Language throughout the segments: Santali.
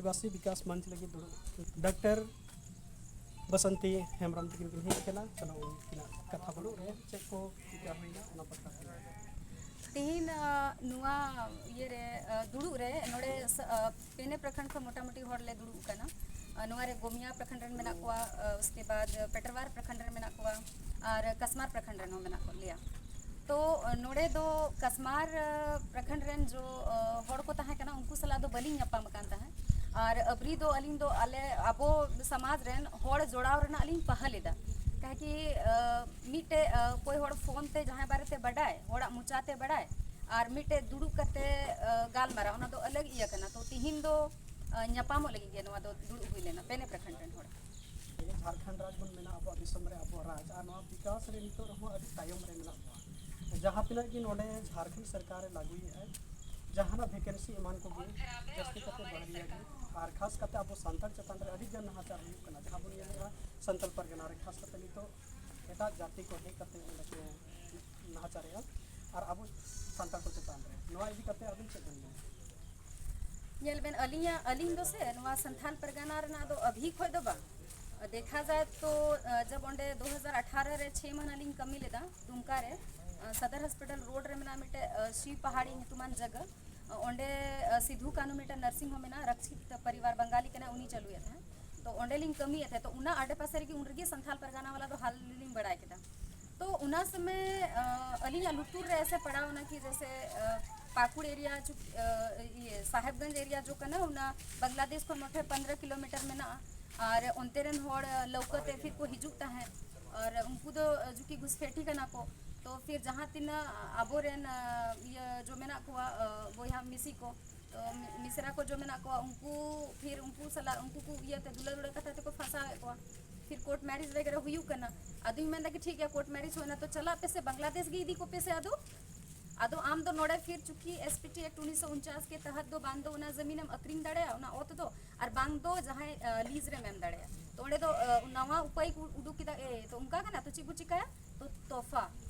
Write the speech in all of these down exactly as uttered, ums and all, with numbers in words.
ᱪᱟᱹᱥᱤ ᱵᱤᱠᱟᱥ ᱢᱚᱧᱪ ᱞᱟᱹᱜᱤᱫ ᱫᱩᱲᱩᱵ ᱰᱟᱠᱛᱟᱨ ᱵᱟᱥᱚᱱᱛᱤ ᱦᱮᱢᱵᱨᱚᱢ ᱛᱟᱹᱠᱤᱱ ᱠᱤᱱ ᱦᱮᱡ ᱟᱠᱟᱱᱟ᱾ ᱪᱚᱞᱚ, ᱩᱱᱠᱤᱱᱟᱜ ᱠᱟᱛᱷᱟ ᱵᱟᱹᱱᱩᱜ ᱨᱮ ᱪᱮᱫ ᱠᱚ ᱪᱤᱠᱟ ᱦᱩᱭᱱᱟ, ᱚᱱᱟ ᱵᱟᱠᱷᱨᱟ ᱛᱮ᱾ ᱛᱤᱦᱤᱧ ᱱᱚᱣᱟ ᱤᱭᱟᱹ ᱨᱮ ᱫᱩᱲᱩᱵ ᱨᱮ ᱱᱚᱰᱮ ᱯᱮᱱᱮ ᱯᱨᱚᱠᱷᱚᱸᱰ ᱠᱷᱚᱱ ᱢᱚᱴᱟᱢᱩᱴᱤ ᱦᱚᱲ ᱞᱮ ᱫᱩᱲᱩᱵ ᱟᱠᱟᱱᱟ᱾ ᱱᱚᱣᱟ ᱨᱮ ᱜᱳᱢᱤᱭᱟ ᱯᱨᱚᱠᱷᱚᱸᱰ ᱨᱮᱱ ᱢᱮᱱᱟᱜ ᱠᱚᱣᱟ, ᱩᱥᱠᱮ ᱵᱟᱫ ᱯᱮᱴᱨᱣᱟᱨ ᱯᱨᱚᱠᱷᱚᱸᱰ ᱨᱮᱱ ᱢᱮᱱᱟᱜ ᱠᱚᱣᱟ ᱟᱨ ᱠᱟᱥᱢᱟᱨ ᱯᱨᱚᱠᱷᱚᱸᱰ ᱨᱮᱱ ᱦᱚᱸ ᱢᱮᱱᱟᱜ ᱠᱚ ᱞᱮᱭᱟ᱾ ᱛᱚ ᱱᱚᱰᱮ ᱫᱚ ᱠᱟᱥᱢᱟᱨ ᱯᱨᱚᱠᱷᱚᱸᱰ ᱨᱮᱱ ᱡᱚ ᱦᱚᱲ ᱠᱚ ᱛᱟᱦᱮᱸ ᱠᱟᱱᱟ, ᱩᱱᱠᱩ ᱥᱟᱞᱟᱜ ᱫᱚ ᱵᱟᱹᱞᱤᱧ ᱧᱟᱯᱟᱢ ᱟᱠᱟᱱ ᱛᱟᱦᱮᱸᱫ᱾ ᱟᱨ ᱟᱵᱨᱤ ᱫᱚ ᱟᱹᱞᱤᱧ ᱫᱚ ᱟᱞᱮ ᱟᱵᱚ ᱥᱚᱢᱟᱡᱽ ᱨᱮᱱ ᱦᱚᱲ ᱡᱚᱲᱟᱣ ᱨᱮᱱᱟᱜ ᱞᱤᱧ ᱯᱟᱦᱟ ᱞᱮᱫᱟ᱾ ᱠᱟᱦᱮ ᱠᱤ ᱢᱤᱫᱴᱮᱡ ᱚᱠᱚᱭ ᱦᱚᱲ ᱯᱷᱳᱱ ᱛᱮ ᱡᱟᱦᱟᱸᱭ ᱵᱟᱨᱮᱛᱮ ᱵᱟᱰᱟᱭ, ᱦᱚᱲᱟᱜ ᱢᱚᱪᱟᱛᱮ ᱵᱟᱰᱟᱭ, ᱟᱨ ᱢᱤᱫᱴᱮᱡ ᱫᱩᱲᱩᱵ ᱠᱟᱛᱮ ᱜᱟᱞᱢᱟᱨᱟᱣ, ᱚᱱᱟ ᱫᱚ ᱟᱞᱟᱜᱽ ᱤᱭᱟᱹ ᱠᱟᱱᱟ᱾ ᱛᱚ ᱛᱤᱦᱤᱧ ᱫᱚ ᱧᱟᱯᱟᱢᱚᱜ ᱞᱟᱹᱜᱤᱫ ᱜᱮ ᱱᱚᱣᱟ ᱫᱚ ᱫᱩᱲᱩᱵ ᱦᱩᱭ ᱞᱮᱱᱟ ᱯᱮᱱᱮ ᱯᱨᱚᱠᱷᱚᱸᱰ ᱨᱮᱱ ᱦᱚᱲ᱾ ᱡᱷᱟᱲᱠᱷᱚᱸᱰ ᱨᱟᱡᱽ ᱵᱚᱱ ᱢᱮᱱᱟ, ᱟᱵᱚᱣᱟᱜ ᱫᱤᱥᱚᱢ ᱨᱮ ᱟᱵᱚᱣᱟᱜ ᱨᱟᱡᱽ, ᱟᱨ ᱱᱚᱣᱟ ᱵᱤᱠᱟᱥ ᱨᱮ ᱱᱤᱛᱚᱜ ᱨᱮᱦᱚᱸ ᱟᱹᱰᱤ ᱛᱟᱭᱚᱢ ᱨᱮ ᱢᱮᱱᱟᱜ ᱵᱚᱱᱟ᱾ ᱡᱟᱦᱟᱸ ᱛᱤᱱᱟᱹᱜ ᱜᱮ ᱱᱚᱰᱮ ᱡᱷᱟᱲᱠᱷᱚᱸᱰ ᱥᱚᱨᱠᱟᱨᱮ ᱞᱟᱹᱜᱩᱭᱮᱫᱼᱟ, ᱡᱟᱦᱟᱱᱟᱜ ᱵᱷᱮᱠᱮᱱᱥᱤ ᱮᱢᱟᱱ ᱠᱚᱜᱮ ᱡᱟᱹᱥᱛᱤ ᱠᱟᱛᱮ ᱵᱟᱦᱨᱤᱭᱟ ᱜᱮ, ᱟᱨ ᱠᱷᱟᱥ ᱠᱟᱛᱮ ᱟᱵᱚ ᱥᱟᱱᱛᱟᱲ ᱪᱮᱛᱟᱱ ᱨᱮ ᱟᱹᱰᱤ ᱜᱟᱱ ᱱᱟᱦᱟᱪᱟᱨ ᱦᱩᱭᱩᱜ ᱠᱟᱱᱟ᱾ ᱡᱟᱦᱟᱸ ᱵᱚᱱ ᱧᱮᱞᱮᱫᱼᱟ ᱥᱟᱱᱛᱟᱲ ᱯᱟᱨᱜᱟᱱᱟ ᱨᱮ, ᱠᱷᱟᱥ ᱠᱟᱛᱮ ᱱᱤᱛᱚᱜ ᱮᱴᱟᱜ ᱡᱟᱹᱛᱤ ᱠᱚ ᱦᱮᱡ ᱠᱟᱛᱮ ᱚᱸᱰᱮ ᱠᱚ ᱱᱟᱦᱟᱪᱟᱨᱮᱜᱼᱟ ᱟᱨ ᱟᱵᱚ ᱥᱟᱱᱛᱟᱲ ᱠᱚ ᱪᱮᱛᱟᱱ ᱨᱮ᱾ ᱱᱚᱣᱟ ᱤᱫᱤ ᱠᱟᱛᱮ ᱟᱵᱮᱱ ᱪᱮᱫ ᱵᱮᱱ ᱢᱮᱱᱟ? ᱧᱮᱞ ᱵᱮᱱ, ᱟᱹᱞᱤᱧᱟᱜ ᱟᱹᱞᱤᱧ ᱫᱚ ᱥᱮ ᱱᱚᱣᱟ ᱥᱟᱱᱛᱷᱟᱞ ᱯᱟᱨᱜᱟᱱᱟ ᱨᱮᱱᱟᱜ ᱫᱚ ᱟᱹᱵᱷᱤ ᱠᱷᱚᱡ ᱫᱚ ᱵᱟᱝ, ᱫᱮᱠᱷᱟ ᱡᱟᱭ ᱛᱚ ᱡᱟᱵ ᱚᱸᱰᱮ ᱫᱩ ᱦᱟᱡᱟᱨ ᱟᱴᱷᱟᱨᱚ ᱨᱮ ᱪᱷᱮ ᱢᱟᱦᱱᱟ ᱞᱤᱧ ᱠᱟᱹᱢᱤ ᱞᱮᱫᱟ ᱫᱩᱢᱠᱟ ᱨᱮ᱾ ᱥᱚᱫᱚᱨ ᱦᱚᱥᱯᱤᱴᱟᱞ ᱨᱳᱰ ᱨᱮ ᱢᱮᱱᱟᱜᱼᱟ ᱢᱤᱫᱴᱮᱡ ᱥᱤᱣ ᱯᱟᱦᱟᱲᱤ ᱧᱩᱛᱩᱢᱟᱱ ᱡᱟᱭᱜᱟ᱾ ᱚᱸᱰᱮ ᱥᱤᱫᱷᱩ ᱠᱟᱹᱱᱦᱩ ᱢᱤᱫᱴᱮᱡ ᱱᱟᱨᱥᱤᱝ ᱦᱳᱢ ᱢᱮᱱᱟᱜᱼᱟ, ᱨᱚᱠᱪᱷᱤᱛ ᱯᱚᱨᱤᱵᱟᱨ ᱵᱟᱝᱜᱟᱞᱤ ᱠᱟᱱᱟ, ᱩᱱᱤ ᱪᱟᱹᱞᱩᱭᱮᱫ ᱛᱟᱦᱮᱸᱫ᱾ ᱛᱚ ᱚᱸᱰᱮ ᱞᱤᱧ ᱠᱟᱹᱢᱤᱭᱮᱫ ᱛᱟᱦᱮᱸᱫ᱾ ᱛᱚ ᱚᱱᱟ ᱟᱰᱮ ᱯᱟᱥᱮ ᱨᱮᱜᱮ ᱩᱱ ᱨᱮᱜᱮ ᱥᱟᱱᱛᱷᱟᱞ ᱯᱟᱨᱜᱟᱱᱟ ᱵᱟᱞᱟ ᱫᱚ ᱦᱟᱞ ᱞᱤᱧ ᱵᱟᱲᱟᱭ ᱠᱮᱫᱟ᱾ ᱛᱚ ᱚᱱᱟ ᱥᱚᱢᱚᱭ ᱟᱹᱞᱤᱧᱟᱜ ᱞᱩᱛᱩᱨ ᱨᱮ ᱮᱥᱮ ᱯᱟᱲᱟᱣ ᱮᱱᱟ ᱠᱤ ᱡᱮᱥᱮ ᱯᱟᱠᱩᱲ ᱮᱨᱤᱭᱟ ᱤᱭᱟᱹ ᱥᱟᱦᱮᱵᱽᱜᱚᱸᱡᱽ ᱮᱨᱤᱭᱟ ᱡᱚ ᱠᱟᱱᱟ, ᱚᱱᱟ ᱵᱟᱝᱞᱟᱫᱮᱥ ᱠᱷᱚᱱ ᱢᱚᱴᱷᱮ ᱯᱚᱱᱫᱽᱨᱚ ᱠᱤᱞᱳᱢᱤᱴᱟᱨ ᱢᱮᱱᱟᱜᱼᱟ᱾ ᱟᱨ ᱚᱱᱛᱮ ᱨᱮᱱ ᱦᱚᱲ ᱞᱟᱹᱣᱠᱟᱹ ᱛᱮ ᱯᱷᱤᱨ ᱠᱚ ᱦᱤᱡᱩᱜ ᱛᱟᱦᱮᱸᱫ᱾ ᱟᱨ ᱩᱱᱠᱩ ᱫᱚ ᱡᱩᱠᱤ ᱜᱷᱩᱥᱯᱮᱴᱷᱤ ᱠᱟᱱᱟ ᱠᱚ᱾ ᱛᱚ ᱯᱷᱤᱨ ᱡᱟᱦᱟᱸ ᱛᱤᱱᱟᱹᱜ ᱟᱵᱚᱨᱮᱱ ᱤᱭᱟᱹ ᱡᱚ ᱢᱮᱱᱟᱜ ᱠᱚᱣᱟ, ᱵᱚᱭᱦᱟ ᱢᱤᱥᱤ ᱠᱚ, ᱛᱚ ᱢᱤᱥᱨᱟ ᱠᱚ ᱡᱚ ᱢᱮᱱᱟᱜ ᱠᱚᱣᱟ, ᱩᱱᱠᱩ ᱯᱷᱤᱨ ᱩᱱᱠᱩ ᱥᱟᱞᱟᱜ ᱩᱱᱠᱩ ᱠᱚ ᱤᱭᱟᱹᱛᱮ ᱫᱩᱞᱟᱹᱲ ᱫᱩᱞᱟᱹᱲ ᱠᱟᱛᱷᱟ ᱛᱮᱠᱚ ᱯᱷᱟᱸᱥᱟᱣᱮᱫ ᱠᱚᱣᱟ᱾ ᱯᱷᱤᱨ ᱠᱳᱨᱴ ᱢᱮᱨᱤᱡᱽ ᱵᱟᱜᱮᱨᱟ ᱦᱩᱭᱩᱜ ᱠᱟᱱᱟ᱾ ᱟᱫᱚᱧ ᱢᱮᱱᱫᱟ ᱠᱤ ᱴᱷᱤᱠ ᱜᱮᱭᱟ, ᱠᱳᱨᱴ ᱢᱮᱨᱤᱡᱽ ᱦᱩᱭᱱᱟ ᱛᱚ ᱪᱟᱞᱟᱜ ᱯᱮᱥᱮ ᱵᱟᱝᱞᱟᱫᱮᱥ ᱜᱮ ᱤᱫᱤ ᱠᱚᱯᱮ ᱥᱮ᱾ ᱟᱫᱚ ᱟᱫᱚ ᱟᱢ ᱫᱚ ᱱᱚᱰᱮ ᱯᱷᱤᱨ ᱪᱩᱠᱤ ᱮᱥ ᱯᱤ ᱴᱤ ᱮᱠᱴ ᱩᱱᱤᱥᱥᱚ ᱩᱱᱪᱟᱥ ᱠᱮ ᱛᱟᱦᱟᱛ ᱫᱚ ᱵᱟᱝ ᱫᱚ ᱚᱱᱟ ᱡᱟᱢᱤᱱ ᱮᱢ ᱟᱹᱠᱷᱨᱤᱧ ᱫᱟᱲᱮᱭᱟᱜᱼᱟ, ᱚᱱᱟ ᱚᱛ ᱫᱚ, ᱟᱨ ᱵᱟᱝ ᱫᱚ ᱡᱟᱦᱟᱸᱭ ᱞᱤᱡᱽ ᱨᱮᱢ ᱮᱢ ᱫᱟᱲᱮᱭᱟᱜᱼᱟ᱾ ᱛᱚ ᱚᱸᱰᱮ ᱫᱚ ᱱᱟᱣᱟ ᱩᱯᱟᱹᱭ ᱠᱚ ᱩᱰᱩᱠ ᱠᱮᱫᱟ, ᱮ ᱛᱚ ᱚᱱᱠᱟ ᱠᱟᱱᱟ, ᱛᱚ ᱪᱮᱫ ᱵᱚ ᱪᱤᱠᱟᱹᱭᱟ? ᱛᱚ ᱛᱚᱯᱷᱟ,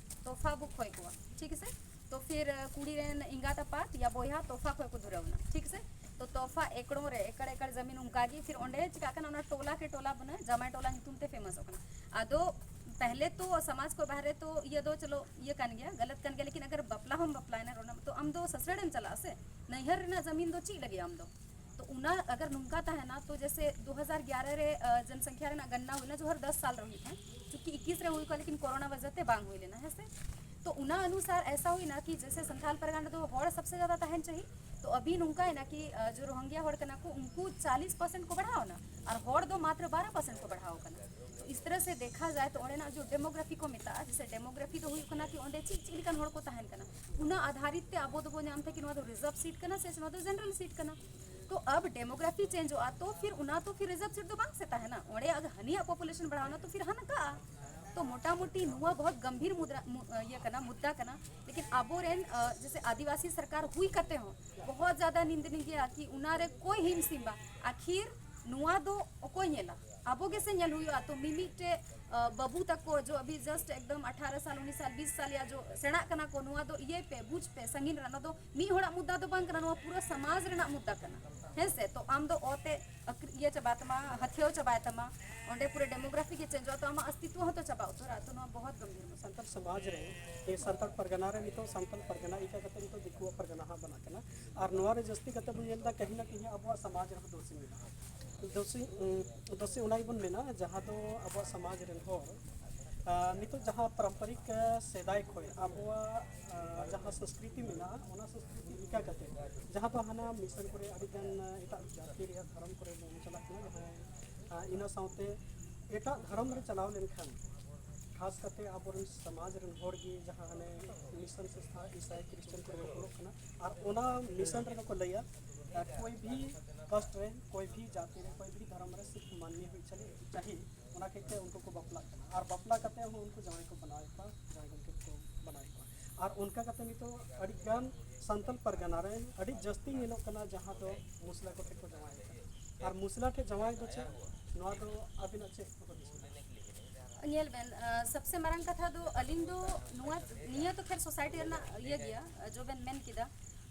ᱛᱚᱯᱷᱟ ᱵᱚ ᱠᱷᱚᱭ ᱠᱚᱣᱟ, ᱴᱷᱤᱠ ᱟᱪᱷᱮ᱾ ᱛᱚ ᱯᱷᱤᱨ ᱠᱩᱲᱤ ᱨᱮᱱ ᱮᱸᱜᱟᱛ ᱟᱯᱟᱛ ᱭᱟ ᱵᱚᱭᱦᱟ ᱛᱚᱯᱷᱟ ᱠᱷᱚᱭ ᱠᱚ ᱫᱷᱩᱨᱟᱹᱣ ᱮᱱᱟ, ᱴᱷᱤᱠ ᱟᱪᱷᱮ᱾ ᱛᱚ ᱛᱚᱦᱯᱷᱟ ᱮᱠᱲᱚ ᱨᱮ, ᱮᱠᱟᱲ ᱮᱠᱟᱲ ᱡᱟᱢᱤᱱ ᱚᱱᱠᱟ ᱜᱮ ᱯᱷᱤᱨ ᱚᱸᱰᱮ ᱪᱤᱠᱟᱜ ᱠᱟᱱᱟ, ᱚᱱᱟ ᱴᱚᱞᱟ ᱠᱮ ᱴᱚᱞᱟ ᱵᱚᱱᱮ ᱡᱟᱢᱟᱭ ᱴᱚᱞᱟ ᱧᱩᱛᱩᱢ ᱛᱮ ᱯᱷᱮᱢᱟᱥᱚᱜ ᱠᱟᱱᱟ᱾ ᱟᱫᱚ ᱯᱮᱦᱞᱮ ᱛᱚ ᱥᱚᱢᱟᱡᱽ ᱠᱚ ᱵᱟᱦᱨᱮ ᱛᱚ ᱤᱭᱟᱹ ᱫᱚ ᱪᱚᱞᱚ ᱤᱭᱟᱹ ᱠᱟᱱ ᱜᱮᱭᱟ, ᱜᱟᱞᱟᱛ ᱠᱟᱱ ᱜᱮᱭᱟ, ᱞᱮᱠᱤᱱ ᱟᱜᱟᱨ ᱵᱟᱯᱞᱟ ᱦᱚᱸᱢ ᱵᱟᱯᱞᱟᱭᱮᱱᱟ ᱨᱚᱱᱟ, ᱛᱚ ᱟᱢ ᱫᱚ ᱥᱟᱥᱨᱟᱲᱮᱢ ᱪᱟᱞᱟᱜᱼᱟ ᱥᱮ, ᱱᱟᱹᱭᱦᱟᱹᱨ ᱨᱮᱱᱟᱜ ᱡᱟᱢᱤᱱ ᱫᱚ ᱪᱮᱫ ᱞᱟᱹᱜᱤᱫ ᱟᱢ ᱫᱚ? ᱛᱚ ᱚᱱᱟ ᱟᱜᱟᱨ ᱱᱚᱝᱠᱟ ᱛᱟᱦᱮᱱᱟ, ᱛᱚ ᱡᱮᱥᱮ ᱫᱩ ᱦᱟᱡᱟᱨ ᱜᱭᱟᱨᱟ ᱨᱮ ᱟᱸ, ᱡᱚᱱᱥᱚᱝᱠᱷᱭᱟ ᱨᱮᱱᱟᱜ ᱜᱟᱱᱱᱟ ᱦᱩᱭᱱᱟ ᱡᱚᱦᱟᱨ ᱫᱚᱥ ᱥᱟᱞ ᱨᱮ ᱦᱩᱭᱩᱜ ᱛᱟᱦᱮᱸᱫ, ᱪᱩᱸᱠᱤ ᱤᱠᱤᱥ ᱨᱮ ᱦᱩᱭ ᱠᱚᱜᱼᱟ, ᱞᱮᱠᱤᱱ ᱠᱳᱨᱳᱱᱟ ᱣᱟᱡᱟ ᱛᱮ ᱵᱟᱝ ᱦᱩᱭ ᱞᱮᱱᱟ, ᱦᱮᱸ ᱥᱮ? ᱛᱚ ᱚᱱᱟ ᱚᱱᱩᱥᱟᱨ ᱮᱥᱟ ᱦᱩᱭᱱᱟ ᱠᱤ ᱡᱮᱥᱮ ᱥᱟᱱᱛᱟᱞ ᱯᱟᱨᱜᱟᱱᱟ ᱨᱮᱫᱚ ᱦᱚᱲ ᱥᱚᱵᱥᱮ ᱡᱟᱫᱟ ᱛᱟᱦᱮᱱ ᱪᱟᱦᱤ, ᱛᱚ ᱟᱵᱷᱤ ᱱᱚᱝᱠᱟ ᱦᱩᱭᱱᱟ ᱠᱤ ᱟᱸ, ᱡᱚ ᱨᱳᱦᱤᱝᱜᱭᱟ ᱦᱚᱲ ᱠᱟᱱᱟ ᱠᱚ, ᱩᱱᱠᱩ ᱪᱟᱞᱤᱥ ᱯᱟᱨᱥᱮᱱᱴ ᱠᱚ ᱵᱟᱲᱦᱟᱣ ᱮᱱᱟ ᱟᱨ ᱦᱚᱲ ᱫᱚ ᱢᱟᱛᱨᱚ ᱵᱟᱨᱚ ᱯᱟᱨᱥᱮᱱᱴ ᱠᱚ ᱵᱟᱲᱦᱟᱣ ᱟᱠᱟᱱᱟ᱾ ᱛᱚ ᱤᱥ ᱛᱚᱨᱦ ᱥᱮ ᱫᱮᱠᱷᱟ ᱡᱟᱭ ᱛᱚ ᱚᱸᱰᱮᱱᱟᱜ ᱡᱚ ᱰᱮᱢᱳᱜᱨᱟᱯᱷᱤ ᱠᱚ ᱢᱮᱛᱟᱜᱼᱟ, ᱡᱮᱥᱮ ᱰᱮᱢᱳᱜᱨᱟᱯᱷᱤ ᱫᱚ ᱦᱩᱭᱩᱜ ᱠᱟᱱᱟ ᱠᱤ ᱚᱸᱰᱮ ᱪᱮᱫ ᱪᱮᱫ ᱞᱮᱠᱟᱱ ᱦᱚᱲ ᱠᱚ ᱛᱟᱦᱮᱱ ᱠᱟᱱᱟ, ᱚᱱᱟ ᱟᱫᱷᱟᱨᱤᱛ ᱛᱮ ᱟᱵᱚ ᱫᱚᱵᱚ ᱧᱟᱢ ᱛᱟᱦᱮᱸ ᱠᱤ ᱱᱚᱣᱟ ᱫᱚ ᱨᱤᱡᱟᱨᱵᱷ ᱥᱤᱴ ᱠᱟᱱᱟ ᱥᱮ ᱱᱚᱣᱟ ᱫᱚ ᱡᱮᱱᱟᱨᱮᱞ ᱥᱤᱴ ᱠᱟᱱᱟ᱾ ᱛᱚ ᱟᱵ ᱰᱮᱢᱳᱜᱨᱟᱯᱷᱤ ᱪᱮᱧᱡᱚᱜᱼᱟ, ᱛᱚ ᱯᱷᱤᱨ ᱚᱱᱟ ᱛᱚ ᱯᱷᱤᱨ ᱨᱤᱡᱟᱨᱵᱷ ᱥᱤᱴ ᱫᱚ ᱵᱟᱝ ᱥᱮ ᱛᱟᱦᱮᱱᱟ, ᱚᱸᱰᱮ ᱟᱜ ᱦᱟᱹᱱᱤᱭᱟᱜ ᱯᱚᱯᱩᱞᱮᱥᱚᱱ ᱵᱟᱲᱦᱟᱣᱱᱟ ᱛᱚ ᱯᱷᱤᱨ ᱦᱟᱱᱟ ᱠᱟᱜᱼᱟ᱾ ᱛᱚ ᱢᱚᱴᱟᱢᱩᱴᱤ ᱱᱚᱣᱟ ᱵᱚᱦᱩᱛ ᱜᱟᱢᱵᱷᱤᱨ ᱢᱩᱫᱽᱨᱟ ᱢᱩ- ᱤᱭᱟᱹ ᱠᱟᱱᱟ, ᱢᱩᱫᱽᱫᱟ ᱠᱟᱱᱟ᱾ ᱞᱮᱠᱤᱱ ᱟᱵᱚᱨᱮᱱ ᱟᱸ, ᱡᱮᱥᱮ ᱟᱹᱫᱤᱵᱟᱹᱥᱤ ᱥᱚᱨᱠᱟᱨ ᱦᱩᱭ ᱠᱟᱛᱮ ᱦᱚᱸ ᱵᱚᱦᱩᱛ ᱡᱟᱫᱟ ᱱᱤᱱᱫᱱᱤᱭ ᱜᱮᱭᱟ ᱠᱤ ᱚᱱᱟᱨᱮ ᱠᱚᱭ ᱦᱤᱢ ᱥᱤᱢᱵᱟ᱾ ᱟᱠᱷᱤᱨ ᱱᱚᱣᱟ ᱫᱚ ᱚᱠᱚᱭ ᱧᱮᱞᱟ? ᱟᱵᱚ ᱜᱮᱥᱮ ᱧᱮᱞ ᱦᱩᱭᱩᱜᱼᱟ᱾ ᱛᱚ ᱢᱤᱢᱤᱫᱴᱮᱡ ᱟᱸ, ᱵᱟᱹᱵᱩ ᱛᱟᱠᱚ ᱡᱚ ᱟᱵᱷᱤ ᱡᱟᱥᱴ ᱮᱠᱫᱚᱢ ᱟᱴᱷᱟᱨᱚ ᱥᱟᱞ, ᱩᱱᱤᱥ ᱥᱟᱞ, ᱵᱤᱥ ᱥᱟᱞ ᱭᱟ ᱡᱚ ᱥᱮᱬᱟᱜ ᱠᱟᱱᱟ ᱠᱚ, ᱱᱚᱣᱟ ᱫᱚ ᱤᱭᱟᱹᱭ ᱯᱮ, ᱵᱩᱡᱽ ᱯᱮ, ᱥᱟᱺᱜᱤᱧ ᱨᱮᱱᱟᱜ, ᱱᱚᱣᱟ ᱫᱚ ᱢᱤᱫ ᱦᱚᱲᱟᱜ ᱢᱩᱫᱽᱫᱟ ᱫᱚ ᱵᱟᱝ ᱠᱟᱱᱟ, ᱱᱚᱣᱟ ᱯᱩᱨᱟᱹ ᱥᱚᱢᱟᱡᱽ ᱨᱮᱱᱟᱜ ᱢᱩᱫᱽᱫᱟ ᱠᱟᱱᱟ, ᱦᱮᱸ ᱥᱮ? ᱛᱚ ᱟᱢ ᱫᱚ ᱚᱛᱮ ᱟᱹᱠᱷᱨᱤ- ᱤᱭᱟᱹ ᱪᱟᱵᱟᱭ ᱛᱟᱢᱟ, ᱦᱟᱹᱛᱭᱟᱹᱣ ᱪᱟᱵᱟᱭ ᱛᱟᱢᱟ, ᱚᱸᱰᱮ ᱯᱩᱨᱟᱹ ᱰᱮᱢᱳᱜᱨᱟᱯᱷᱤ ᱜᱮ ᱪᱮᱧᱡᱚᱜᱼᱟ, ᱛᱚ ᱟᱢᱟᱜ ᱚᱥᱛᱤᱛᱣᱚ ᱦᱚᱸᱛᱚ ᱪᱟᱵᱟ ᱩᱛᱟᱹᱨᱟ᱾ ᱛᱚ ᱱᱚᱣᱟ ᱵᱚᱦᱚᱛ ᱜᱟᱢᱵᱷᱤᱨ ᱢᱩᱫᱽᱫᱟ᱾ ᱥᱟᱱᱛᱟᱲ ᱥᱚᱢᱟᱡᱽ ᱨᱮ, ᱥᱟᱱᱛᱟᱲ ᱯᱟᱨᱜᱟᱱᱟ ᱨᱮ ᱱᱤᱛᱚᱜ ᱥᱟᱱᱛᱟᱲ ᱯᱟᱨᱜᱟᱱᱟ ᱤᱠᱟᱹ ᱠᱟᱛᱮ ᱱᱤᱛᱚᱜ ᱫᱤᱠᱩᱣᱟᱜ ᱯᱟᱨᱜᱟᱱᱟ ᱦᱟᱸᱜ ᱵᱮᱱᱟᱜ ᱠᱟᱱᱟ᱾ ᱟᱨ ᱱᱚᱣᱟ ᱨᱮ ᱡᱟᱹᱥᱛᱤ ᱠᱟᱛᱮ ᱵᱚᱱ ᱧᱮᱞ ᱮᱫᱟ ᱠᱟᱹᱦᱤ ᱱᱟ ᱠᱟᱹᱦᱤ ᱟᱵᱚᱣᱟᱜ ᱥᱚᱢᱟᱡᱽ ᱨᱮᱦᱚᱸ ᱫᱳᱥᱤ ᱢᱮᱱᱟᱜᱼᱟ᱾ ᱫᱳᱥᱤ, ᱩᱸ, ᱫᱳᱥᱤ ᱚᱱᱟ ᱜᱮᱵᱚᱱ ᱢᱮᱱᱟ ᱡᱟᱦᱟᱸ ᱫᱚ ᱟᱵᱚᱣᱟᱜ ᱥᱚᱢᱟᱡᱽ ᱨᱮᱱ ᱦᱚᱲ, ᱟᱸ, ᱱᱤᱛᱚᱜ ᱡᱟᱦᱟᱸ ᱯᱟᱨᱚᱢᱯᱚᱨᱤᱠ, ᱟᱸ, ᱥᱮᱫᱟᱭ ᱠᱷᱚᱱ ᱟᱵᱚᱣᱟᱜ, ᱟᱸ, ᱡᱟᱦᱟᱸ ᱥᱚᱝᱥᱠᱨᱤᱛᱤ ᱢᱮᱱᱟᱜᱼᱟ, ᱚᱱᱟ ᱥᱚᱝᱥᱠᱨᱤᱛᱤ ᱤᱠᱟᱹ ᱠᱟᱛᱮ ᱡᱟᱦᱟᱸ ᱫᱚ ᱦᱟᱱᱟ ᱢᱤᱥᱚᱱ ᱠᱚᱨᱮ ᱟᱹᱰᱤ ᱜᱟᱱ, ᱟᱸ, ᱮᱴᱟᱜ ᱡᱟᱹᱛᱤ ᱨᱮᱭᱟᱜ ᱫᱷᱚᱨᱚᱢ ᱠᱚᱨᱮ ᱵᱚᱱ ᱪᱟᱞᱟᱜ ᱠᱟᱱᱟ, ᱡᱟᱦᱟᱸᱭ, ᱟᱸ, ᱤᱱᱟᱹ ᱥᱟᱶᱛᱮ ᱮᱴᱟᱜ ᱫᱷᱚᱨᱚᱢ ᱨᱮ ᱪᱟᱞᱟᱣ ᱞᱮᱱᱠᱷᱟᱱ ᱠᱷᱟᱥ ᱠᱟᱛᱮ ᱟᱵᱚᱨᱮᱱ ᱥᱚᱢᱟᱡᱽ ᱨᱮᱱ ᱦᱚᱲ ᱜᱮ ᱡᱟᱦᱟᱸ ᱦᱟᱱᱮ ᱢᱤᱥᱚᱱ ᱥᱚᱝᱥᱛᱷᱟ ᱤᱥᱟᱭ ᱠᱷᱨᱤᱥᱴᱟᱱ ᱠᱚᱨᱮ ᱵᱚᱞᱚᱜ ᱠᱟᱱᱟ, ᱟᱨ ᱚᱱᱟ ᱢᱤᱥᱚᱱ ᱨᱮᱫᱚ ᱠᱚ ᱞᱟᱹᱭᱟ, ᱟᱸ, ᱠᱳᱭ ᱵᱷᱤ ᱠᱟᱥᱴ ᱨᱮ, ᱠᱳᱭ ᱵᱷᱤ ᱡᱟᱹᱛᱤ ᱨᱮ, ᱠᱳᱭ ᱵᱷᱤ ᱫᱷᱚᱨᱚᱢ ᱨᱮ ᱥᱤᱨᱯ ᱢᱟᱹᱱᱢᱤ ᱦᱩᱭ ᱪᱟᱹᱦᱤ, ᱪᱟᱹᱦᱤ, ᱚᱱᱟ ᱠᱷᱟᱹᱛᱤᱨ ᱛᱮ ᱩᱱᱠᱩ ᱠᱚ ᱵᱟᱯᱞᱟᱜ ᱠᱟᱱᱟ᱾ ᱟᱨ ᱵᱟᱯᱞᱟ ᱠᱟᱛᱮ ᱦᱚᱸ ᱩᱱᱠᱩ ᱡᱟᱶᱟᱭ ᱠᱚ ᱵᱮᱱᱟᱣᱮᱫ ᱠᱚᱣᱟ, ᱡᱟᱶᱟᱭ ᱜᱚᱢᱠᱮ ᱠᱚ ᱵᱮᱱᱟᱣᱮᱫ ᱠᱚᱣᱟ᱾ ᱟᱨ ᱚᱱᱠᱟ ᱠᱟᱛᱮ ᱱᱤᱛᱚᱜ ᱟᱹᱰᱤ ᱜᱟᱱ ᱥᱟᱱᱛᱟᱲ ᱯᱟᱨᱜᱟᱱᱟ ᱨᱮ ᱟᱹᱰᱤ ᱡᱟᱹᱥᱛᱤ ᱧᱮᱞᱚᱜ ᱠᱟᱱᱟ ᱡᱟᱦᱟᱸ ᱫᱚ ᱢᱩᱥᱞᱟ ᱠᱚᱴᱷᱮᱱ ᱠᱚ ᱡᱟᱶᱟᱭᱮᱫ ᱠᱟᱱᱟ᱾ ᱟᱨ ᱢᱩᱥᱞᱟ ᱴᱷᱮᱱ ᱡᱟᱶᱟᱭ ᱫᱚ ᱪᱮᱫ? ᱱᱚᱣᱟ ᱫᱚ ᱟᱹᱵᱤᱱᱟᱜ ᱪᱮᱫ ᱦᱩᱫᱤᱥ ᱢᱮᱱᱟᱜᱼᱟ? ᱧᱮᱞ ᱵᱮᱱ, ᱟᱸ, ᱥᱚᱵᱥᱮ ᱢᱟᱨᱟᱝ ᱠᱟᱛᱷᱟ ᱫᱚ ᱟᱹᱞᱤᱧ ᱫᱚ ᱱᱚᱣᱟ, ᱱᱤᱭᱟᱹ ᱛᱚ ᱠᱷᱮᱨ ᱥᱳᱥᱟᱭᱴᱤ ᱨᱮᱱᱟᱜ ᱤᱭᱟᱹ ᱜᱮᱭᱟ, ᱡᱚ ᱵᱮᱱ ᱢᱮᱱ ᱠᱮᱫᱟ᱾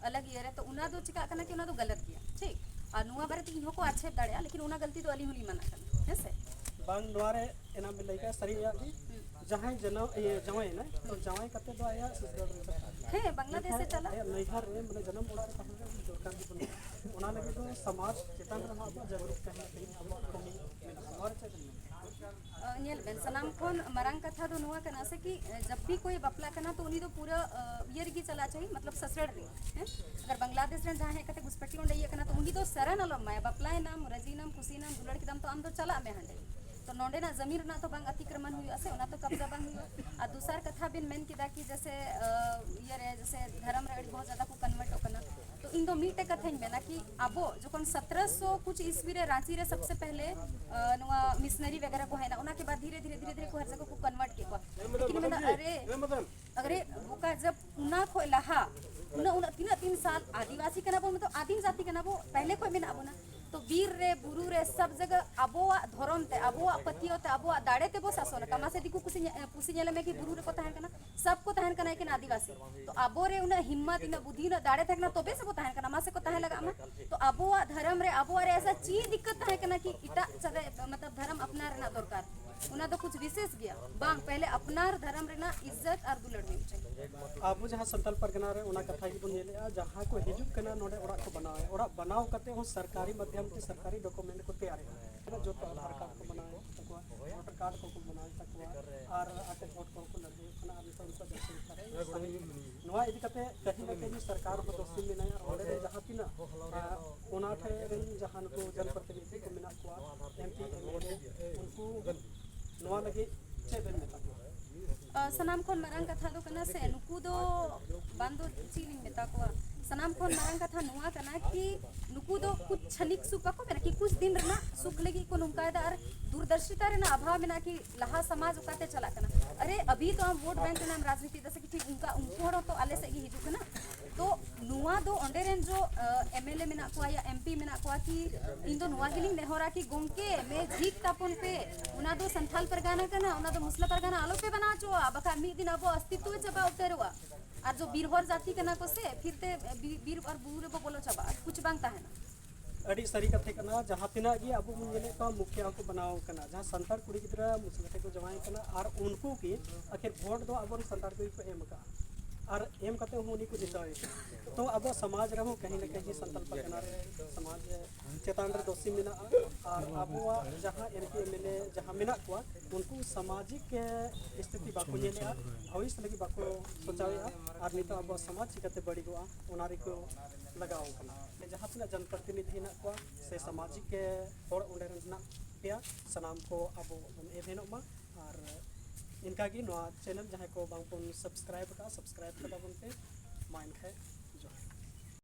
ᱟᱞᱟᱜᱽ ᱤᱭᱟᱹ ᱨᱮ, ᱛᱚ ᱚᱱᱟ ᱫᱚ ᱪᱤᱠᱟᱹᱜ ᱠᱟᱱᱟ ᱠᱤ ᱚᱱᱟ ᱫᱚ ᱜᱟᱞᱟᱛ ᱜᱮᱭᱟ, ᱴᱷᱤᱠ? ᱟᱨ ᱱᱚᱣᱟ ᱵᱟᱨᱮ ᱛᱮ ᱤᱧ ᱦᱚᱸᱠᱚ ᱟᱪᱪᱷᱮᱯ ᱫᱟᱲᱮᱭᱟᱜᱼᱟ, ᱞᱮᱠᱤᱱ ᱚᱱᱟ ᱜᱟᱞᱛᱤ ᱫᱚ ᱟᱹᱞᱤᱧ ᱦᱚᱸᱞᱤᱧ ᱢᱟᱱᱟᱜ ᱠᱟᱱᱟ, ᱦᱮᱸ ᱥᱮ? ᱵᱟᱝ, ᱱᱚᱣᱟ ᱨᱮ ᱮᱱᱟᱢ ᱵᱮᱱ ᱞᱟᱹᱭ ᱠᱮᱫᱟ, ᱥᱟᱹᱨᱤᱭᱟᱜ ᱜᱮ᱾ ᱡᱟᱦᱟᱸᱭ ᱡᱟᱱᱟᱣ-, ᱤᱭᱟᱹ, ᱡᱟᱶᱟᱭᱮᱱᱟᱭ, ᱛᱚ ᱡᱟᱶᱟᱭ ᱠᱟᱛᱮ ᱫᱚ ᱟᱭᱟᱜ ᱥᱟᱥᱩᱨᱟᱲ ᱨᱮ ᱪᱟᱞᱟᱜᱼᱟ᱾ ᱦᱮᱸ, ᱵᱟᱝᱞᱟᱫᱮᱥ ᱮ ᱢᱮᱱᱠᱷᱟᱱ ᱪᱟᱞᱟᱜ᱾ ᱟᱭᱟᱜ ᱱᱟᱹᱭᱦᱟᱹᱨ ᱨᱮ, ᱢᱟᱱᱮ, ᱡᱟᱱᱟᱢ ᱚᱲᱟᱜ ᱨᱮ ᱛᱟᱦᱮᱸ ᱨᱮᱱᱟᱜ ᱫᱚᱨᱠᱟᱨ ᱜᱮ ᱵᱟᱹᱱᱩᱜᱼᱟ᱾ ᱚᱱᱟ ᱞᱟᱹᱜᱤᱫ ᱫᱚ ᱥᱚᱢᱟᱡᱽ ᱪᱮᱛᱟᱱ ᱨᱮᱦᱚᱸ ᱟᱵᱚᱣᱟᱜ ᱡᱟᱜᱽᱨᱩᱠ ᱛᱟᱦᱮᱱ ᱞᱟᱹᱜᱤᱫ ᱟᱵᱚᱣᱟᱜ ᱠᱟᱹᱢᱤ ᱢᱮᱱᱟᱜᱼᱟ᱾ ᱱᱚᱣᱟ ᱨᱮ ᱪᱮᱫ ᱵᱮᱱ ᱢᱮᱱᱟ? ᱧᱮᱞ ᱵᱮᱱ, ᱥᱟᱱᱟᱢ ᱠᱷᱚᱱ ᱢᱟᱨᱟᱝ ᱠᱟᱛᱷᱟ ᱫᱚ ᱱᱚᱣᱟ ᱠᱟᱱᱟ ᱥᱮ ᱠᱤ, ᱡᱟᱵ ᱵᱷᱤ ᱠᱳᱭ ᱵᱟᱯᱞᱟ ᱠᱟᱱᱟ ᱛᱚ ᱩᱱᱤ ᱫᱚ ᱯᱩᱨᱟᱹ, ᱤᱭᱟᱹ ᱨᱮᱜᱮ ᱪᱟᱞᱟᱜ ᱪᱟᱹᱦᱤ, ᱢᱚᱛᱞᱚᱵ ᱥᱟᱥᱨᱟᱲ ᱨᱮ, ᱦᱮᱸ? ᱟᱜᱟᱨ ᱵᱟᱝᱞᱟᱫᱮᱥ ᱨᱮᱱ ᱡᱟᱦᱟᱸᱭ ᱦᱮᱡ ᱠᱟᱛᱮ ᱜᱷᱩᱥᱯᱟᱹᱴᱤ ᱚᱸᱰᱮ ᱤᱭᱟᱹ ᱠᱟᱱᱟ ᱛᱚ ᱩᱱᱤ ᱫᱚ ᱥᱟᱨᱟᱱ ᱟᱞᱚᱢ ᱮᱢᱟᱭᱟ, ᱵᱟᱯᱞᱟᱭᱮᱱᱟᱢ, ᱨᱟᱹᱡᱤᱭᱮᱱᱟᱢ, ᱠᱩᱥᱤᱭᱮᱱᱟᱢ, ᱫᱩᱞᱟᱹᱲ ᱠᱮᱫᱟᱢ ᱛᱚ ᱟᱢ ᱫᱚ ᱪᱟᱞᱟᱜ ᱢᱮ ᱦᱟᱸᱰᱮ᱾ ᱛᱚ ᱱᱚᱸᱰᱮᱱᱟᱜ ᱡᱟᱢᱤᱱ ᱨᱮᱱᱟᱜ ᱛᱚ ᱵᱟᱝ ᱟᱛᱤᱠᱨᱚᱢᱚᱱ ᱦᱩᱭᱩᱜᱼᱟ ᱥᱮ, ᱚᱱᱟ ᱛᱚ ᱠᱟᱵᱡᱟ ᱵᱟᱝ ᱦᱩᱭᱩᱜᱼᱟ᱾ ᱟᱨ ᱫᱚᱥᱟᱨ ᱠᱟᱛᱷᱟ ᱵᱮᱱ ᱢᱮᱱ ᱠᱮᱫᱟ ᱠᱤ ᱡᱮᱥᱮ, ᱤᱭᱟᱹ ᱨᱮ ᱡᱮᱥᱮ ᱫᱷᱚᱨᱚᱢ ᱨᱮ ᱟᱹᱰᱤ ᱵᱚᱦᱩᱛ ᱡᱟᱫᱟ ᱠᱚ ᱠᱚᱱᱵᱷᱟᱨᱴᱚᱜ ᱠᱟᱱᱟ, ᱛᱚ ᱤᱧ ᱫᱚ ᱢᱤᱫᱴᱮᱡ ᱠᱟᱛᱷᱟᱧ ᱢᱮᱱᱟ ᱠᱤ ᱟᱵᱚ ᱡᱚᱠᱷᱚᱱ ᱥᱚᱛᱨᱚᱥᱚ ᱠᱩᱪ ᱤᱥᱣᱤ ᱨᱮ ᱨᱟᱸᱪᱤ ᱨᱮ ᱥᱚᱵᱥᱮ ᱯᱮᱦᱞᱮ, ᱱᱚᱣᱟ ᱢᱤᱥᱱᱟᱨᱤ ᱵᱟᱜᱮᱨᱟ ᱠᱚ ᱦᱮᱡ ᱮᱱᱟ, ᱚᱱᱟ ᱠᱮ ᱵᱟᱫ ᱫᱷᱤᱨᱮ ᱫᱷᱤᱨᱮ ᱫᱷᱤᱨᱮ ᱫᱷᱤᱨᱮ ᱠᱚ ᱦᱟᱨ ᱡᱟᱭᱜᱟ ᱠᱚ ᱠᱚᱱᱵᱷᱟᱨᱴ ᱠᱮᱫ ᱠᱚᱣᱟ᱾ ᱞᱮᱠᱤᱱ ᱢᱮᱱᱟ, ᱟᱨᱮ, ᱟᱨᱮ ᱵᱚᱠᱟ, ᱡᱟᱵ ᱚᱱᱟ ᱠᱷᱚᱡ ᱞᱟᱦᱟ ᱩᱱᱟᱹᱜ, ᱩᱱᱟᱹᱜ ᱛᱤᱱᱟᱹᱜ ᱫᱤᱱ ᱥᱟᱞ ᱟᱹᱫᱤᱵᱟᱹᱥᱤ ᱠᱟᱱᱟ ᱵᱚᱱ, ᱢᱚᱛᱞᱚᱵ ᱟᱹᱫᱤᱢ ᱡᱟᱹᱛᱤ ᱠᱟᱱᱟ ᱵᱚ, ᱯᱮᱦᱞᱮ ᱠᱷᱚᱡ ᱢᱮᱱᱟᱜ ᱵᱚᱱᱟ᱾ ᱛᱚ ᱵᱤᱨ ᱨᱮ, ᱵᱩᱨᱩ ᱨᱮ, ᱥᱟᱵ ᱡᱟᱭᱜᱟ ᱟᱵᱚᱣᱟᱜ ᱫᱷᱚᱨᱚᱢ ᱛᱮ, ᱟᱵᱚᱣᱟᱜ ᱯᱟᱹᱛᱭᱟᱹᱣ ᱛᱮ, ᱟᱵᱚᱣᱟᱜ ᱫᱟᱲᱮ ᱛᱮᱵᱚ ᱥᱟᱥᱚᱱ ᱟᱠᱟᱫ᱾ ᱢᱟᱥᱮ ᱫᱤᱠᱩ ᱠᱩᱥᱤ ᱧᱮ-, ᱯᱩᱥᱤ ᱧᱮᱞ ᱢᱮ ᱠᱤ ᱵᱩᱨᱩ ᱨᱮᱠᱚ ᱛᱟᱦᱮᱸ ᱠᱟᱱᱟ, ᱥᱟᱵ ᱠᱚ ᱛᱟᱦᱮᱸ ᱠᱟᱱᱟ ᱮᱠᱮᱱ ᱟᱹᱫᱤᱵᱟᱹᱥᱤ᱾ ᱛᱚ ᱟᱵᱚ ᱨᱮ ᱩᱱᱟᱹᱜ ᱦᱤᱢᱢᱟᱛ, ᱩᱱᱟᱹᱜ ᱵᱩᱫᱷᱤ, ᱩᱱᱟᱹᱜ ᱫᱟᱲᱮ ᱛᱟᱦᱮᱸ ᱠᱟᱱᱟ, ᱛᱚᱵᱮ ᱥᱮ ᱵᱚ ᱛᱟᱦᱮᱸ ᱠᱟᱱᱟ, ᱢᱟᱥᱮ ᱠᱚ ᱛᱟᱦᱮᱸ ᱞᱟᱜᱟᱜ ᱢᱟ᱾ ᱛᱚ ᱟᱵᱚᱣᱟᱜ ᱫᱷᱚᱨᱚᱢ ᱨᱮ, ᱟᱵᱚᱣᱟᱜ ᱨᱮ ᱮᱥᱟ ᱪᱮᱫ ᱫᱤᱠᱠᱟᱛ ᱛᱟᱦᱮᱸ ᱠᱟᱱᱟ ᱠᱤ ᱮᱴᱟᱜ ᱪᱟᱜᱟ, ᱢᱚᱛᱞᱚᱵ ᱫᱷᱚᱨᱚᱢ ᱟᱯᱱᱟᱨ ᱨᱮᱱᱟᱜ ᱫᱚᱨᱠᱟᱨ? ᱚᱱᱟ ᱫᱚ ᱠᱩᱪ ᱵᱤᱥᱮᱥ ᱜᱮᱭᱟ ᱵᱟᱝ, ᱯᱮᱦᱞᱮ ᱟᱯᱱᱟᱨ ᱫᱷᱚᱨᱚᱢ ᱨᱮᱱᱟᱜ ᱤᱡᱽᱡᱚᱛ ᱟᱨ ᱫᱩᱞᱟᱹᱲ ᱦᱩᱭᱩᱜ ᱪᱟᱹᱦᱤᱭᱮ᱾ ᱟᱵᱚ ᱡᱟᱦᱟᱸ ᱥᱟᱱᱛᱟᱲ ᱯᱟᱨᱜᱟᱱᱟ ᱨᱮ ᱚᱱᱟ ᱠᱟᱛᱷᱟ ᱜᱮᱵᱚᱱ ᱧᱮᱞᱮᱜᱼᱟ, ᱡᱟᱦᱟᱸ ᱠᱚ ᱦᱤᱡᱩᱜ ᱠᱟᱱᱟ ᱱᱚᱰᱮ ᱚᱲᱟᱜ ᱠᱚ ᱵᱮᱱᱟᱣᱮᱫ, ᱚᱲᱟᱜ ᱵᱮᱱᱟᱣ ᱠᱟᱛᱮ ᱦᱚᱸ ᱥᱚᱨᱠᱟᱨᱤ ᱢᱟᱫᱽᱫᱷᱚᱢ ᱛᱮ ᱥᱚᱨᱠᱟᱨᱤ ᱰᱚᱠᱩᱢᱮᱱᱴ ᱠᱚ ᱛᱮᱭᱟᱨᱮᱫᱼᱟ, ᱡᱚᱛᱚ ᱟᱫᱷᱟᱨ ᱠᱟᱨᱰ ᱠᱚ ᱵᱮᱱᱟᱣᱮᱫ ᱛᱟᱠᱚᱣᱟ, ᱵᱷᱳᱴᱟᱨ ᱠᱟᱨᱰ ᱠᱚᱠᱚ ᱵᱮᱱᱟᱣᱮᱫ ᱛᱟᱠᱚᱣᱟ, ᱟᱨ ᱟᱠᱚ ᱵᱷᱳᱴ ᱠᱚᱦᱚᱸ ᱠᱚ ᱞᱟᱹᱲᱦᱟᱹᱭᱚᱜ ᱠᱟᱱᱟ, ᱟᱨ ᱱᱤᱛᱚᱜ ᱩᱱᱠᱩᱣᱟᱜ ᱡᱟᱹᱥᱛᱤ ᱞᱮᱠᱟᱨᱮ ᱥᱟᱹᱢᱤᱞ᱾ ᱱᱚᱣᱟ ᱤᱫᱤ ᱠᱟᱛᱮ ᱠᱟᱹᱦᱤ ᱱᱟ ᱠᱟᱹᱦᱤ ᱥᱚᱨᱠᱟᱨ ᱦᱚᱸ ᱫᱳᱥᱤ ᱢᱮᱱᱟᱭᱟ, ᱟᱨ ᱚᱸᱰᱮ ᱨᱮᱱ ᱡᱟᱦᱟᱸ ᱛᱤᱱᱟᱹᱜ, ᱟᱨ, ᱚᱱᱟ ᱴᱷᱮᱱ ᱨᱮᱱ ᱡᱟᱦᱟᱸ ᱱᱩᱠᱩ ᱡᱚᱱᱯᱨᱚᱛᱤᱱᱤᱫᱷᱤ ᱠᱚ ᱢᱮᱱᱟᱜ ᱠᱚᱣᱟ, M P, M L A, ᱩᱱᱠᱩ ᱱᱚᱣᱟ ᱞᱟᱹᱜᱤᱫ ᱪᱮᱫ ᱵᱮᱱ ᱢᱮᱛᱟ ᱠᱚᱣᱟ? ᱟ, ᱥᱟᱱᱟᱢ ᱠᱷᱚᱱ ᱢᱟᱨᱟᱝ ᱠᱟᱛᱷᱟ ᱫᱚ ᱠᱟᱱᱟ ᱥᱮ, ᱱᱩᱠᱩ ᱫᱚ ᱵᱟᱝ ᱫᱚ ᱪᱮᱫ ᱞᱤᱧ ᱢᱮᱛᱟ ᱠᱚᱣᱟ, ᱥᱟᱱᱟᱢ ᱠᱷᱚᱱ ᱢᱟᱨᱟᱝ ᱠᱟᱛᱷᱟ ᱱᱚᱣᱟ ᱠᱟᱱᱟ ᱠᱤ ᱱᱩᱠᱩ ᱫᱚ ᱠᱩᱪ ᱪᱷᱟᱱᱤᱠ ᱥᱩᱠ ᱵᱟᱠᱚ ᱢᱮᱱᱟ ᱠᱤ ᱠᱩᱪ ᱫᱤᱱ ᱨᱮᱱᱟᱜ ᱥᱩᱠ ᱞᱟᱹᱜᱤᱫ ᱠᱚ ᱱᱚᱝᱠᱟᱭᱮᱫᱟ, ᱟᱨ ᱫᱩᱨᱫᱚᱨᱥᱤᱛᱟ ᱨᱮᱱᱟᱜ ᱚᱵᱷᱟᱵ ᱢᱮᱱᱟᱜᱼᱟ ᱠᱤ ᱞᱟᱦᱟ ᱥᱚᱢᱟᱡᱽ ᱚᱠᱟᱛᱮ ᱪᱟᱞᱟᱜ ᱠᱟᱱᱟ᱾ ᱟᱨᱮ, ᱟᱵᱷᱤ ᱛᱚ ᱟᱢ ᱵᱷᱳᱴ ᱵᱮᱝᱠ ᱨᱮᱱᱟᱜ ᱮᱢ ᱨᱟᱡᱽᱱᱤᱛᱤ ᱮᱫᱟ ᱥᱮ ᱠᱤ ᱴᱷᱤᱠ ᱚᱱᱠᱟ ᱩᱱᱠᱩ ᱦᱚᱲ ᱦᱚᱸ ᱛᱚ ᱟᱞᱮ ᱥᱮᱫ ᱜᱮ ᱦᱤᱡᱩᱜ ᱠᱟᱱᱟ᱾ ᱛᱚ ᱱᱚᱣᱟ ᱫᱚ ᱚᱸᱰᱮ ᱨᱮᱱ ᱡᱚ, ᱟ, ᱮᱢ ᱮᱞ ᱮ ᱢᱮᱱᱟᱜ ᱠᱚᱣᱟ ᱭᱟ ᱮᱢ ᱯᱤ ᱢᱮᱱᱟᱜ ᱠᱚᱣᱟ ᱠᱤ, ᱤᱧ ᱫᱚ ᱱᱚᱣᱟ ᱜᱮᱞᱤᱧ ᱱᱮᱦᱚᱨᱟ ᱠᱤ ᱜᱚᱢᱠᱮ ᱢᱮ ᱡᱷᱤᱠ ᱛᱟᱯᱚᱱ ᱯᱮ, ᱚᱱᱟ ᱫᱚ ᱥᱟᱱᱛᱷᱟᱞ ᱯᱟᱨᱜᱟᱱᱟ ᱠᱟᱱᱟ, ᱚᱱᱟ ᱫᱚ ᱢᱩᱥᱞᱟ ᱯᱟᱨᱜᱟᱱᱟ ᱟᱞᱚ ᱯᱮ ᱵᱮᱱᱟᱣ ᱦᱚᱪᱚᱣᱟᱜᱼᱟ, ᱵᱟᱠᱷᱟᱱ ᱢᱤᱫ ᱫᱤᱱ ᱟᱵᱚ ᱚᱥᱛᱤᱛᱣᱚ ᱪᱟᱵᱟ ᱩᱛᱟᱹᱨᱚᱜᱼᱟ᱾ ᱟᱨ ᱡᱚ ᱵᱤᱨ ᱦᱚᱲ ᱡᱟᱹᱛᱤ ᱠᱟᱱᱟ ᱠᱚ ᱥᱮ, ᱯᱷᱤᱨ ᱛᱮ ᱵᱤ-, ᱵᱤᱨ ᱟᱨ ᱵᱩᱨᱩ ᱨᱮᱵᱚ ᱵᱚᱞᱚ ᱪᱟᱵᱟᱜᱼᱟ, ᱠᱩᱪ ᱵᱟᱝ ᱛᱟᱦᱮᱱᱟ᱾ ᱟᱹᱰᱤ ᱥᱟᱹᱨᱤ ᱠᱟᱛᱷᱟ ᱠᱟᱱᱟ᱾ ᱡᱟᱦᱟᱸ ᱛᱤᱱᱟᱹᱜ ᱜᱮ ᱟᱵᱚ ᱵᱚᱱ ᱧᱮᱞᱮᱫ ᱠᱚᱣᱟ ᱢᱩᱠᱷᱤᱭᱟᱹ ᱦᱚᱸᱠᱚ ᱵᱮᱱᱟᱣ ᱠᱟᱱᱟ, ᱡᱟᱦᱟᱸ ᱥᱟᱱᱛᱟᱲ ᱠᱩᱲᱤ ᱜᱤᱫᱽᱨᱟᱹ ᱢᱩᱥᱞᱟᱹ ᱴᱷᱮᱱ ᱠᱚ ᱡᱟᱶᱟᱭ ᱠᱟᱱᱟ ᱟᱨ ᱩᱱᱠᱩ ᱜᱮ ᱟᱹᱠᱷᱤᱨ ᱵᱷᱳᱴ ᱫᱚ ᱟᱵᱚᱨᱮᱱ ᱥᱟᱱᱛᱟᱲ ᱠᱚᱜᱮ ᱠᱚ ᱮᱢ ᱟᱠᱟᱫᱼᱟ᱾ ᱟᱨ ᱮᱢ ᱠᱟᱛᱮ ᱦᱚᱸ ᱩᱱᱤ ᱠᱚ ᱡᱤᱛᱟᱹᱣ ᱮ ᱠᱟᱱᱟ᱾ ᱛᱚ ᱟᱵᱚ ᱥᱚᱢᱟᱡᱽ ᱨᱮᱦᱚᱸ ᱠᱟᱹᱦᱤ ᱱᱟ ᱠᱟᱹᱦᱤ ᱥᱟᱱᱛᱟᱲ ᱯᱟᱨᱜᱟᱱᱟ ᱨᱮ ᱥᱚᱢᱟᱡᱽ ᱪᱮᱛᱟᱱ ᱨᱮ ᱫᱳᱥᱤ ᱢᱮᱱᱟᱜᱼᱟ᱾ ᱟᱨ ᱟᱵᱚᱣᱟᱜ ᱡᱟᱦᱟᱸ M P M L A ᱡᱟᱦᱟᱸ ᱢᱮᱱᱟᱜ ᱠᱚᱣᱟ, ᱩᱱᱠᱩ ᱥᱟᱢᱟᱡᱤᱠ ᱥᱛᱷᱤᱛᱤ ᱵᱟᱠᱚ ᱧᱮᱞᱮᱜᱼᱟ, ᱵᱷᱚᱵᱤᱥ ᱞᱟᱹᱜᱤᱫ ᱵᱟᱠᱚ ᱥᱚᱪᱟᱣᱮᱜᱼᱟ᱾ ᱟᱨ ᱱᱤᱛᱚᱜ ᱟᱵᱚᱣᱟᱜ ᱥᱚᱢᱟᱡᱽ ᱪᱤᱠᱟᱹᱛᱮ ᱵᱟᱹᱲᱤᱡᱚᱜᱼᱟ, ᱚᱱᱟ ᱨᱮᱠᱚ ᱞᱟᱜᱟᱣ ᱠᱟᱱᱟ᱾ ᱡᱟᱦᱟᱸ ᱛᱤᱱᱟᱹᱜ ᱡᱚᱱᱯᱨᱚᱛᱤᱱᱤᱫᱷᱤ ᱦᱮᱱᱟᱜ ᱠᱚᱣᱟ ᱥᱮ ᱥᱟᱢᱟᱡᱤᱠ ᱦᱚᱲ ᱚᱸᱰᱮ ᱨᱮᱱ ᱦᱮᱱᱟᱜ ᱯᱮᱭᱟ, ᱥᱟᱱᱟᱢ ᱠᱚ ᱟᱵᱚ ᱵᱚᱱ ᱮᱵᱷᱮᱱᱚᱜ ᱢᱟ᱾ ᱟᱨ ᱤᱱᱠᱟᱜᱮ ᱱᱚᱣᱟ ᱪᱮᱱᱮᱞ ᱡᱟᱦᱟᱸᱭ ᱠᱚ ᱵᱟᱝ ᱵᱚᱱ ᱥᱟᱵᱥᱠᱨᱟᱭᱤᱵ ᱟᱠᱟᱫᱼᱟ, ᱥᱟᱵᱥᱠᱨᱟᱭᱤᱵ ᱠᱟᱛᱟ ᱵᱚᱱ ᱯᱮ᱾ ᱢᱟ ᱮᱱᱠᱷᱟᱡ ᱡᱚᱦᱟᱨ᱾